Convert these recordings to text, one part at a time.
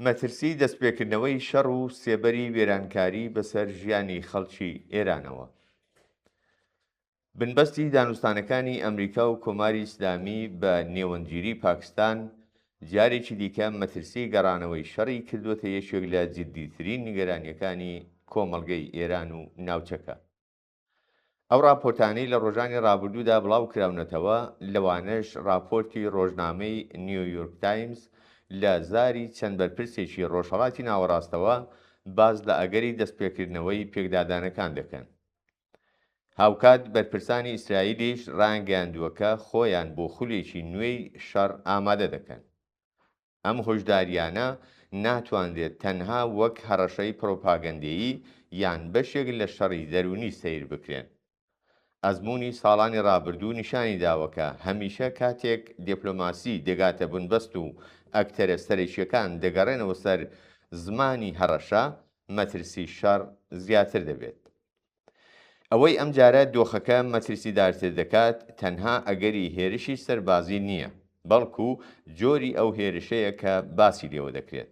مەترسی دەستپێکردنەوەی شەڕ و سێبەری وێرانکاری بەسەر ژیانی خەڵکی ئێرانەوە. بنبەستی دانوستانەکانی ئەمریکا و کۆماری ئیسلامی بە نێوەندگیری پاکستان، جارێکی دیکە مەترسی گەڕانەوەی شەڕی کردووەتە یەکێک لە جددیترین نیگەرانییەکانی کۆمەڵگەی ئێران و ناوچەکە. ئەو ڕاپۆرتانەی لە ڕۆژانی ڕابردوودا بڵاو کراونەتەوە، لەوانەش ڕاپۆرتی ڕۆژنامەی نیویۆرک تایمز لە زاری چەند بەرپرسێکی ڕۆژهەڵاتی ناوەڕاستەوە باس لە ئەگەری دەستپێکردنەوەی پێکدادانەکان دەکەن. هاوکات بەرپرسانی ئیسرائیلیش ڕایانگەیاندووە کە خۆیان بۆ خولێکی نوێی شەڕ ئامادە دەکەن. ئەم هۆشدارییانە ناتوانرێت تەنها وەک هەڕەشەی پرۆپاگەندەیی یان بەشێک لە شەڕی دەروونی سەیر بکرێن. ئەزموونی ساڵانی ڕابردوو نیشانی داوە کە هەمیشە کاتێک دێپلۆماسی دەگاتە بنبەست و ئەکتەرە سەرەکییەکان دەگەڕێنەوە سەر زمانی هەڕەشە، مەترسی شەڕ زیاتر دەبێت. ئەوەی ئەمجارە دۆخەکە مەترسیدارتر دەکات تەنها ئەگەری هێرشی سەربازی نییە، بەڵکو جۆری ئەو هێرشەیە کە باسی لێوە دەکرێت.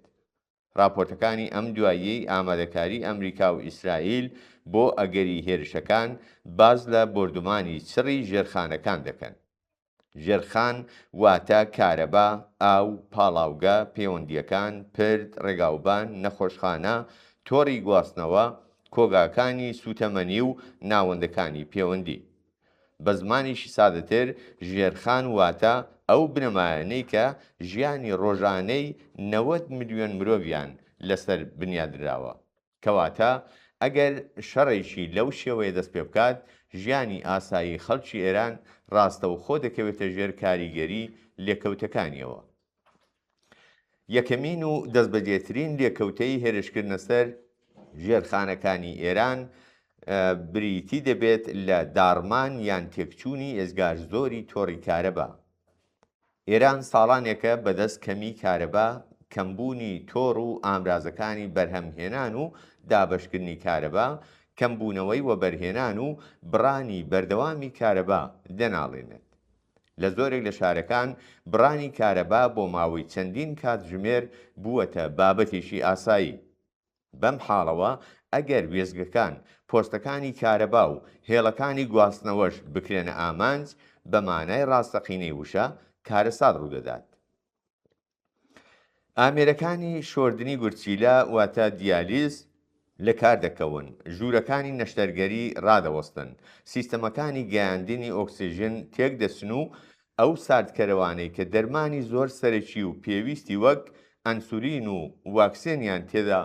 ڕاپۆرتەکانی ئەم دواییەی ئامادەکاری ئەمریکا و ئیسرائیل بۆ ئەگەری هێرشەکان باس لە بۆردومانی چڕی ژێرخانەکان دەکەن. ژێرخان واتە کارەبا، ئاو، پاڵاوگە، پەیوەندییەکان، پرد، ڕێگاوبان، نەخۆشخانە، تۆڕی گواستنەوە، کۆگاکانی سووتەمەنی و ناوەندەکانی پێوەندی. بە زمانێکی سادەتر، ژێرخان واتە ئەو بنەمایانەی کە ژیانی ڕۆژانەی 90 ملیۆن مرۆڤیان لەسەر بنیادنراوە. کەواتە ئەگەر شەڕێکی لەو شێوەیە دەست پێ بکات، ژیانی ئاسایی خەڵکی ئێران ڕاستەوخۆ دەکەوێتە ژێر کاریگەری لێکەوتەکانیەوە. یەکەمین و دەستبەجێترین لێکەوتەی هێرشکردنە سەر ژێرخانەکانی ئێران بریتی دەبێت لە داڕمان یان تێکچوونی ئێجگار زۆری تۆڕی کارەبا. ئێران ساڵانێکە بەدەست کەمیی کارەبا، کەمبوونی تۆڕ و ئامرازەکانی بەرهەمهێنان و دابەشکردنی کارەبا، کەمبوونەوەی وەبەرهێنان و بڕانی بەردەوامی کارەبا دەناڵێنێت. لە زۆرێک لە شارەکان بڕانی کارەبا بۆ ماوەی چەندین کاتژمێر بووەتە بابەتێکی ئاسایی. بەم حاڵەوە ئەگەر وێستگەکان، پۆستەکانی کارەبا و هێڵەکانی گواستنەوەش بکرێنە ئامانج، بە مانای ڕاستەقینەی وشە کارەسات ڕوودەدات. ئامێرەکانی شۆردنی گورچیلە واتە دیالیز لەکار دەکەون، ژوورەکانی نەشتەرگەری ڕادەوەستن، سیستەمەکانی گەیاندنی ئۆکسجن تێکدەچن و ئەو ساردکەرەوانەی کە دەرمانی زۆر سەرەکی و پێویستی وەک ئەنسولین و واکسێنیان تێدا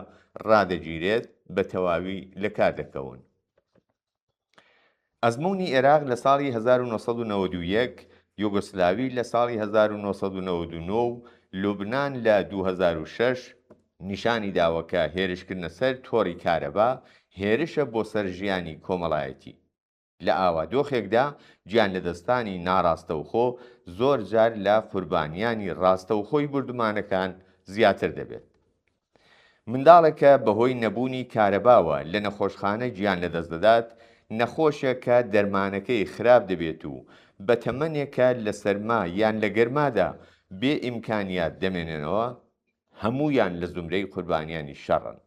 ڕادەگیرێت بە تەواوی لەکار دەکەون. ئەزموونی ئێراق لە ساڵی 1991، یۆگۆسلاوی لە ساڵی 1999 و لوبنان لە 2006 نیشانی داوە کە هێرشکردنە سەر تۆڕی کارەبا هێرشە بۆ سەر ژیانی کۆمەڵایەتی. لە ئاوا دۆخێکدا گیانلەدەستانی ناڕاستەوخۆ زۆر جار لە قوربانیانی ڕاستەوخۆی بوردومانەکان زیاتر دەبێت. منداڵێک کە بەهۆی نەبوونی کارەباوە لە نەخۆشخانە گیان لەدەست دەدات، نەخۆشێک کە دەرمانەکەی خراپ دەبێت و بە تەمەنێک کە لە سەرما یان لە گەرمادا بێ ئیمکانیات دەمێنێنەوە، هەموویان لە زومرەی قوربانیانی شەڕن.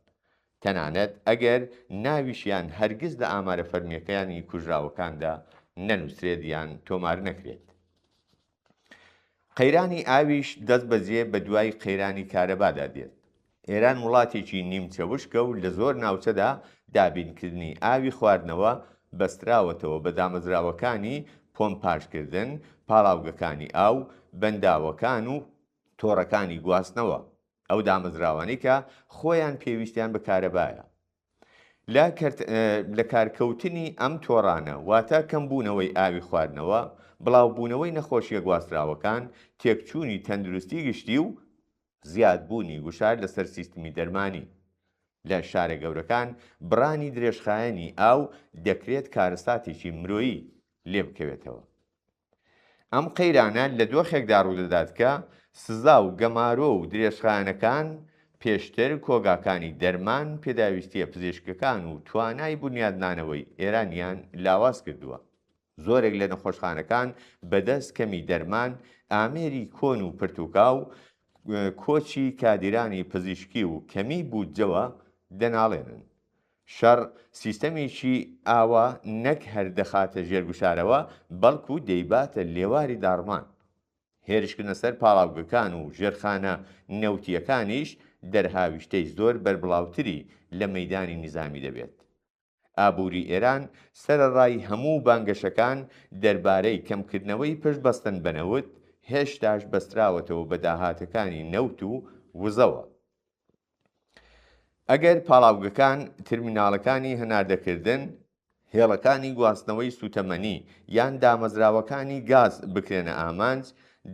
تەنانەت ئەگەر ناویشیان هەرگیز لە ئامارە فەرمییەکانی کوژراوەکاندا نەنووسرێت یان تۆمار نەکرێت. قەیرانی ئاویش دەست بەجێ بە دوای قەیرانی کارەبادا دێت. ئێران وڵاتێکی نیمچە وشکە و لە زۆر ناوچەدا دابینکردنی ئاوی خواردنەوە بەستراوەتەوە بە دامەزراوەکانی پۆمپاژکردن، پاڵاوگەکانی ئاو، بەنداوەکان و تۆڕەکانی گواستنەوە. ئەو دامەزراوانەی کە خۆیان پێویستیان بە کارەبایە. لە لەکارکەوتنی ئەم تۆڕانە واتە کەمبوونەوەی ئاوی خواردنەوە، بڵاوبوونەوەی نەخۆشییە گواستراوەکان، تێکچوونی تەندروستی گشتی و زیادبوونی گوشار لەسەر سیستمی دەرمانی. لە شارە گەورەکان بڕانی درێژخایەنی ئاو دەکرێت کارەساتێکی مرۆیی لێبکەوێتەوە. ئەم قەیرانە لە دۆخێکدا ڕوودەدات کە سزا و گەمارۆ و درێژخایەنەکان پێشتر کۆگاکانی دەرمان، پێداویستییە پزیشکەکان و توانای بونیادنانەوەی ئێرانیان لاواز کردووە. زۆرێک لە نەخۆشخانەکان بەدەست کەمی دەرمان، ئامێری کۆن و پرتوکاو، کۆچی کادیرانی پزیشکی و کەمی بودجەوە دەناڵێنن. شەڕ سیستەمێکی ئاوا نەک هەر دەخاتە ژێر گوشارەوە، بەڵکو دەیباتە لێواری داڕمان. هێرشکردنە سەر پاڵاوگەکان و ژێرخانە نەوتییەکانیش دەرهاویشتەی زۆر بەربڵاوتری لە مەیدانی نیزامی دەبێت. ئابووری ئێران سەرەڕای هەموو بانگەشەکان دەربارەی کەمکردنەوەی پشتبەستن بە نەوت، هێشتاش بەستراوەتەوە بە داهاتەکانی نەوت و وزەوە. ئەگەر پاڵاوگەکان، ترمیناڵەکانی هەناردەکردن، هێڵەکانی گواستنەوەی سووتەمەنی یان دامەزراوەکانی گاز بکرێنە ئامانج،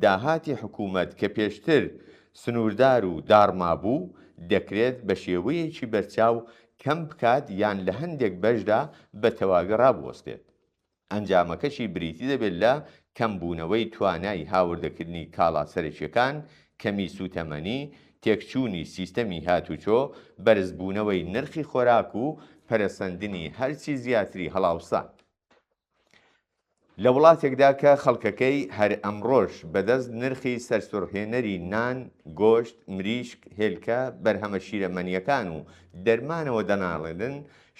داهاتی حکوومەت کە پێشتر سنووردار و داڕمابوو، دەکرێت بە شێوەیەکی بەرچاو کەم بکات یان لە هەندێک بەشدا بە تەواوی ڕابوەستێت. ئەنجامەکەشی بریتی دەبێت لە کەمبوونەوەی توانای هاوردەکردنی کاڵا سەرەکییەکان، کەمی سووتەمەنی، تێکچوونی سیستەمی هاتوچۆ، بەرزبوونەوەی نرخی خۆراک و پەرەسەندنی هەرچی زیاتری هەڵاوسان. لە وڵاتێکدا کە خەڵکەکەی هەر ئەمڕۆش بەدەست نرخی سەرسوڕهێنەری نان، گۆشت، مریشک، هێلکە، بەرهەمە شیرەمەنییەکان و دەرمانەوە دەناڵێنن،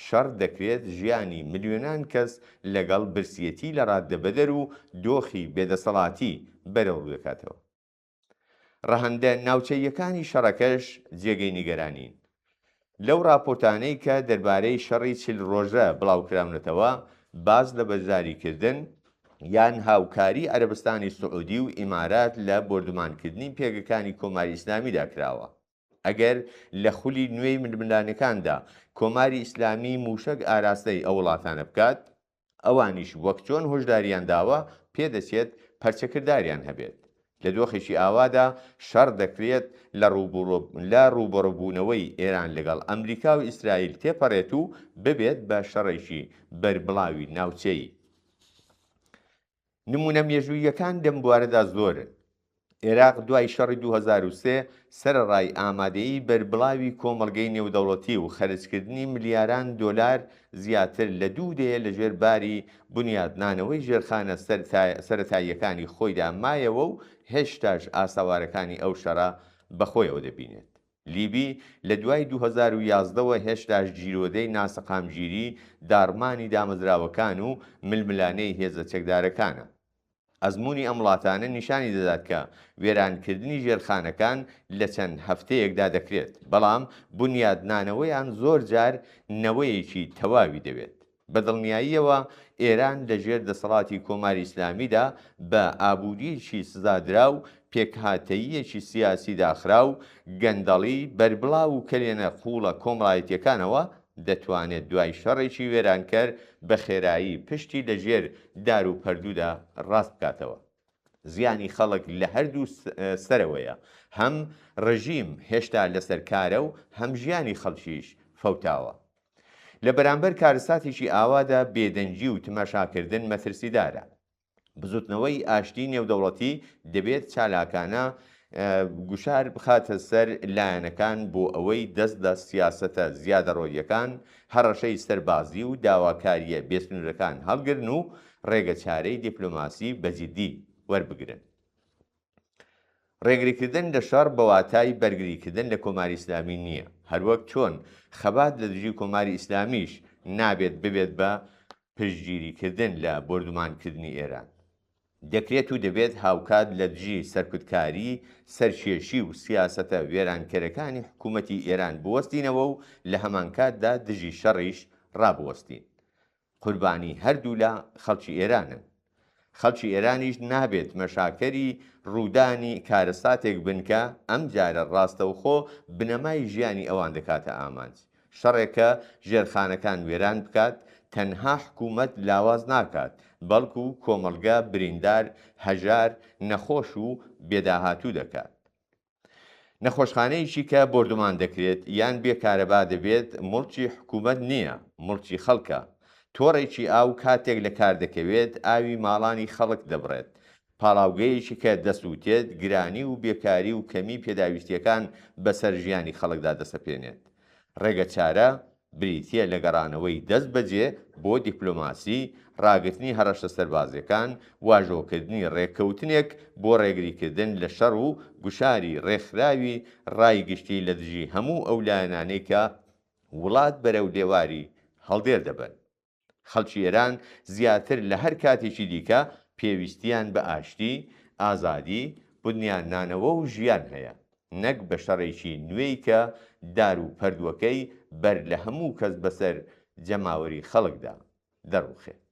شەڕ دەکرێت ژیانی ملیۆنان کەس لەگەڵ برسیەتی لەڕاددەبەدەر و دۆخی بێدەسەڵاتی بەرەوڕوو دەکاتەوە. ڕەهەندە ناوچەییەکانی شەڕەکەش جێگەی نیگەرانین. لەو ڕاپۆرتانەی کە دەربارەی شەڕی 40 ڕۆژە بڵاوکراونەتەوە، باس لە بەشداریکردن یان هاوکاری عەرەبستانی سعودی و ئیمارات لە بۆردومانکردنی پێگەکانی کۆماری ئیسلامیدا کراوە. ئەگەر لە خولی نوێی ململانێکاندا کۆماری ئیسلامی مووشەک ئاراستەی ئەو وڵاتانە بکات، ئەوانیش وەک چۆن هۆشداریان داوە، پێدەچێت پەرچەکرداریان هەبێت. لە دۆخێکی ئاوادا شەڕ دەکرێت لە ڕووبەڕووبوونەوەی ئێران لەگەڵ ئەمریکا و ئیسرائیل تێپەڕێت و ببێت بە شەڕێکی بەربڵاوی ناوچەیی. نموونە مێژووییەکان لەم بوارەدا زۆرن. ئێراق دوای شەڕی 2003 سەرەڕای ئامادەیی بەربڵاوی کۆمەڵگەی نێودەوڵەتی و خەرجکردنی ملیاران دۆلار زیاتر لە دوو دەیە لەژێر باری بنیاتنانەوەی ژێرخانە سەرەتاییەکانی خۆیدا مایەوە و هێشتاش ئاسەوارەکانی ئەو شەڕە بەخۆیەوە دەبینێت. لیبی لە دوای 2011 وە هێشتاش گیرۆدەی ناسەقامگیری، داڕمانی دامەزراوەکان و ململانێی هێزە چەکدارەکانە. ئەزموونی ئەم وڵاتانە نیشانی دەدات کە وێرانکردنی ژێرخانەکان لە چەند هەفتەیەکدا دەکرێت، بەڵام بونیادنانەوەیان زۆرجار نەوەیەکی تەواوی دەوێت. بە دڵنیاییەوە ئێران لە ژێر دەسەڵاتی کۆماری ئیسلامیدا بە ئابوورییەکی سزادراو، پێکهاتەییەکی سیاسی داخراو، گەندەڵی بەربڵاو و کەلێنە قووڵە کۆمەڵایەتییەکانەوە دەتوانێت دوای شەڕێکی وێرانکەر بە خێرایی پشتی لە ژێر دار و پەردوودا ڕاست بکاتەوە. زیانی خەڵک لە هەردوو سەرەوەیە، هەم ڕژیم هێشتا لەسەر کارە و هەم ژیانی خەڵکیش فەوتاوە. لە بەرامبەر کارەساتێکی ئاوادا بێدەنگی و تماشاکردن مەترسیدارە. بزوتنەوەی ئاشتی نێودەوڵەتی دەبێت چالاکانە گوشار بخاتە سەر لایەنەکان بۆ ئەوەی دەست لە سیاسەتە زیادەڕۆییەکان، هەڕەشەی سەربازی و داواکارییە بێسنوورەکان هەڵگرن و ڕێگەچارەی دیپلۆماسی بە جیددی وەربگرن. ڕێگریکردن لە شەڕ بە واتای بەرگریکردن لە کۆماری ئیسلامی نییە، هەروەک چۆن خەبات لە دژی کۆماری ئیسلامیش نابێت ببێت بە پشتگیریکردن لە بۆردومانکردنی ئێران. دەکرێت و دەبێت هاوکات لە دژی سەرکوتکاری، سەرکێشی و سیاسەتە وێرانکەرەکانی حکوومەتی ئێران بوەستینەوە و لە هەمانکاتدا دژی شەڕیش ڕابوەستین. قوربانی هەردوولا خەڵکی ئێرانن. خەڵکی ئێرانیش نابێت مەشاکەری ڕوودانی کارەساتێک بن کە ئەمجارە ڕاستەوخۆ بنەمای ژیانی ئەوان دەکاتە ئامانج. شەڕێک کە ژێرخانەکان وێران بکات، تەنها حکوومەت لاواز ناکات، بەڵکو کۆمەڵگە بریندار، هەژار، نەخۆش و بێداهاتوو دەکات. نەخۆشخانەیەکی کە بۆردومان دەکرێت یان بێ کارەبا دەبێت موڵکی حکومەت نییە، موڵکی خەڵکە. تۆڕێکی ئاو کاتێک لە کار دەکەوێت ئاوی ماڵانی خەڵک دەبڕێت. پاڵاوگەیەکی کە دەسووتێت گرانی و بێکاری و کەمی پێداویستییەکان بەسەر ژیانی خەڵکدا دەسەپێنێت. ڕێگەچارە. بریتییە لە گەڕانەوەی دەستبەجێ بۆ دیپلۆماسی، ڕاگرتنی هەڕەشە سەربازییەکان، واژۆکردنی ڕێککەوتنێک بۆ ڕێگریکردن لە شەڕ و گوشاری ڕێکخراوی ڕای گشتی لە دژی هەموو ئەو لایەنانەی کە وڵات بەرەو لێواری هەڵدێر دەبەن. خەڵکی ئێران زیاتر لە هەر کاتێکی دیکە پێویستییان بە ئاشتی، ئازادی، بنیاننانەوە و ژیان هەیە، نەک بە شەڕێکی نوێی کە دار و پەردووەکەی بەر لە هەموو کەس بەسەر جەماوەری خەڵکدا دەڕووخێت.